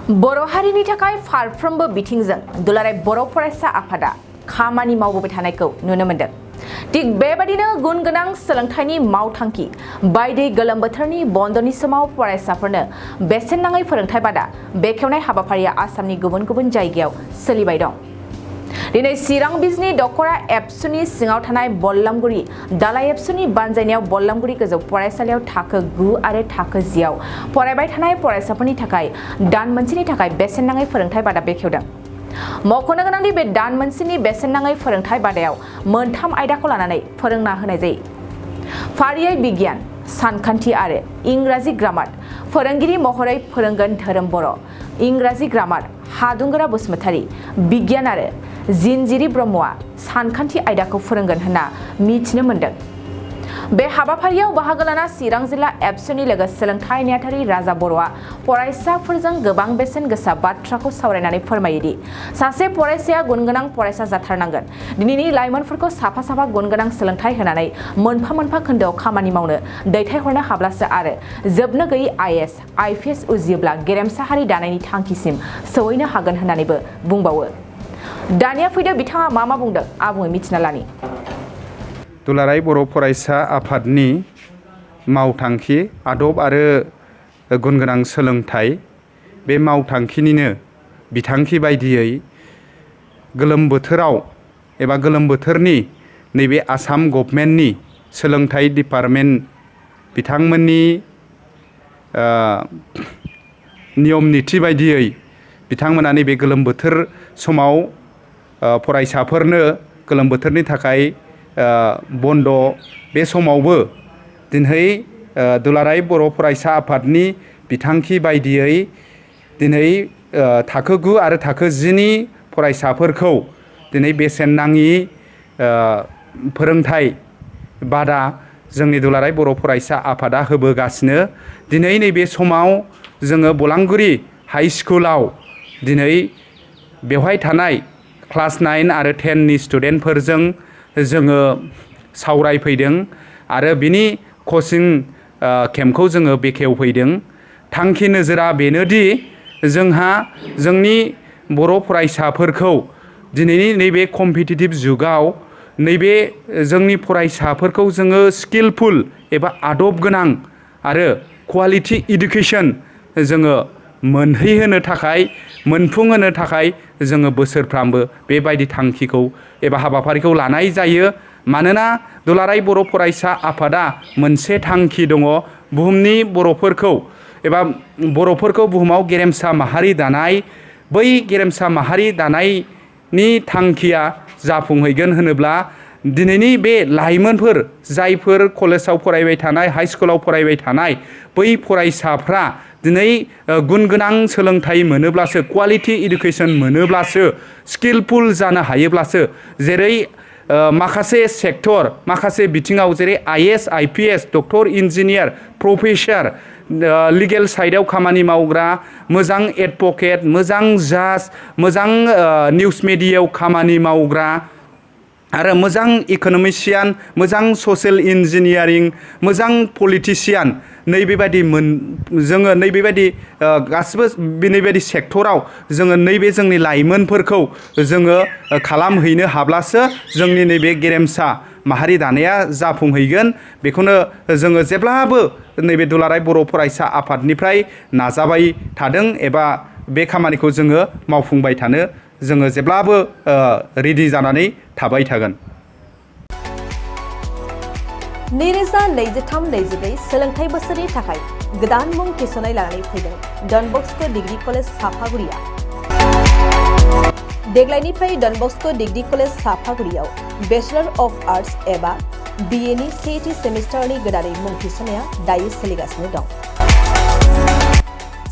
बर' हारिनि थाखाय फारफ्रोमबो बिथिंजों दुलाराय बर' फरायसा आफादा खामानि मावबोबाय थानायखौ नुनो मोनदों। थिग बेबादिनो गुन गोनां सोलोंथाइनि मावथांखि बायदि गोलोम बोथोरनि बन्दनि समाव फरायसाफोरनो बेसेन नाङै फोरोंथाइ बादा बेखेवनाय हाबाफारिया आसामनि गुबुन गुबुन जायगायाव सोलिबाय दं। दिनै चिरां बिजनी दखरा एबसुनि सिङाव थानाय बल्लामगुरि दालाइ एबसुनि बानजायनायाव बल्लामगुरि गोजौ फरायसालियाव थाखो 9 आरो थाखो 10 आव फरायबाय थानाय फरायसाफोरनि थाखाय दान मोनसेनि थाखाय बेसेन नाङै फोरोंथाइ बादा बेखेवदों। मख'नो गोनांदि बे दान मोनसेनि बेसेन नाङै फोरोंथाइ बादायाव मोनथाम आयदाखौ लानानै फोरोंना होनाय जायो। फारियै बिगियान, सानखान्थि आरो इंराजि ग्रामार। फोरोंगिरि महरै फोरोंगोन धोरोम बर', इंराजि ग्रामार हादुंगोरा बसुमतारी, बिगियान आरो जिनजिरि ब्रह्मआ सानखान्थि आयदाखौ फोरोंगोन होनना मिथिनो मोन्दों। बे हाबाफारियाव बाहागो लाना चिरां जिल्ला एबसुनि लोगो सोलोंथाइ नेहाथारि राजा बर'आ फरायसाफोरजों गोबां बेसेन गोसा बाथ्राखौ सावरायनानै फोरमायोदि सासे फरायसाया गुनगोनां फरायसा जाथारनांगोन। दिनैनि लाइमोनफोरखौ साफा साफा गुनगोनां सोलोंथाइ होनानै मोनफा मोनफा खोन्दोआव खामानि मावनो दैथायहरनो हाब्लासो आरो जोबनो गैयै IAS, IPS उजियोब्ला गेरेमसा हारि दानायनि थांखिसिम सौहैनो हागोन होननानैबो बुंबावो। दानिया फैदो बिथाङा मा बुंदों आबुङै मिथिना लानि। दुलाराय बर' फरायसा आफादनि मावथांखि आदब आरो गुनगोनां सोलोंथाइ बे मावथांखिनिनो बिथांखि बायदियै गोलोम बोथोराव एबा गोलोम बोथोरनि नैबे आसाम गभर्नमेन्टनि सोलोंथाइ डिपार्टमेन्ट बिथांमोननि नियम निथि बायदियै बिथांमोना नैबे गोलोम बोथोर समाव फरायसाफोरनो गोलोम बोथोरनि थाखाय बन्द बे समावबो दिनै दुलाराय बर' फरायसा आफादनि बिथांखि बायदियै दिनै थाखो 9 आरो थाखो 10 नि फरायसाफोरखौ दिनै बेसेन नाङि फोरोंथाइ बादा जोंनि दुलाराय बर' फरायसा आफादा होबोगासिनो। दिनै नैबे समाव जोङो बलांगुरि हाइ स्कुलाव दिनै बेवहाय थानाय क्लास 9 आरो 10 नि स्टुडेन्टफोरजों जोङो सावरायफैदों आरो बिनि कचिं केम्पखौ जोङो बेखेवफैदों। थांखि नोजोरा बेनोदि जोंहा जोंनि बर' फरायसाफोरखौ दिनैनि नैबे कम्पिटिटिभ जुगाव नैबे जोंनि फरायसाफोरखौ जोङो स्किलफुल एबा आदब गोनां आरो क्वालिटि इडुकेसन जोङो मोनहैहोनो थाखाय मोनफुंहोनो थाखाय जोङो बोसोरफ्रामबो बेबायदि थांखिखौ एबा हाबाफारिखौ लानाय जायो। मानोना दुलाराय बर' फरायसा आफादा मोनसे थांखि दङ, बुहुमनि बर'फोरखौ एबा बर'फोरखौ बुहुमाव गेरेमसा माहारि दानाय। बै गेरेमसा माहारि दानायनि थांखिया जाफुंहैगोन होनोब्ला दिनैनि बे लाइमोनफोर जायफोर कलेजाव फरायबाय थानाय, हाइ स्कुलाव फरायबाय थानाय बै फरायसाफ्रा दिनै गुन गोनां सोलोंथाइ मोनोब्लासो, क्वालिटि इडुकेसन मोनोब्लासो, स्किलफुल जानो हायोब्लासो जेरै माखासे सेक्टर माखासे बिथिङाव जेरै IAS, IPS, doctor, engineer, professor, legal साइडआव खामानि मावग्रा, मोजां एडभकेट, मोजां जाज, मोजां निउस मिडियायाव खामानि मावग्रा आरो मोजां इक'नमिसियान, मोजां ससियेल इन्जिनियारिं, मोजां पलिटिसियान नैबेबायदि जोङो नैबेबायदि गासिबो नैबेबायदि सेक्टराव जोङो नैबे जोंनि लाइमोनफोरखौ जोङो खालामहैनो हाब्लासो जोंनि नैबे गेरेमसा माहारि दानाया जाफुंहैगोन। बेखौनो जोङो जेब्लाबो नैबे दुलाराय बर' फरायसा आफादनिफ्राय नाजाबाय थादों एबा बे खामानिखौ जोङो मावफुंबाय थानो जोङो जेब्लाबो रेडि जानानै थाबाय थागोन। 2023-24 सोलोंथाइ बोसोरनि थाखाय गोदान मुं थिसननाय लानानै फैदों डन बस्क' डिग्री कलेज साफागुरिया। देग्लायनिफ्राय डन बस्क' डिग्री कलेज साफागुरियाव बेचलर अफ आर्ट्स एबा BA नि सेथि सेमिस्टारनि गोदानै मुं थिसननाया दायो सोलिगासिनो दं।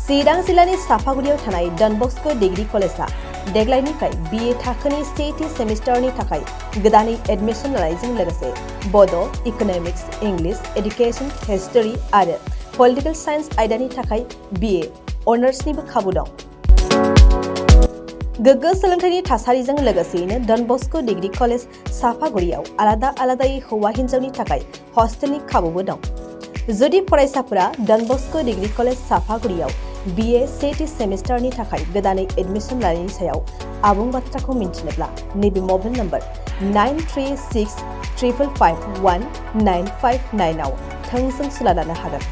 चिरां जिल्लानि साफागुरियाव थानाय डन बस्क' डिग्री कलेजआ देग्लायनिफ्राय BA थाखोनि सेथि सेमिस्टारनि थाखाय गोदानै एडमिसन लानायजों लोगोसे बड', इक'नमिक्स, इंलिश, एडुकेशन, हिस्टरी आरो पलिटिकल साइन्स आयदानि थाखाय BA अनार्सनिबो खाबु दं। गोग्गो सोलोंथाइनि थासारिजों लोगोसेयैनो डन बस्क' डिग्री कलेज साफागुरियाव आलादा आलादायै हौवा हिन्जावनि थाखाय हस्टेलनि खाबुबो दं। जुदि फरायसाफोरा डन बस्क' डिग्री कलेज साफागुरियाव BA सेथि सेमिस्टारनि थाखाय गोदानै एडमिसन लानायनि सायाव आबुं बाथ्राखौ मिन्थिनोब्ला नैबे मबाइल नम्बर 9365551959 आव थोंजों सुला लानो हागोन।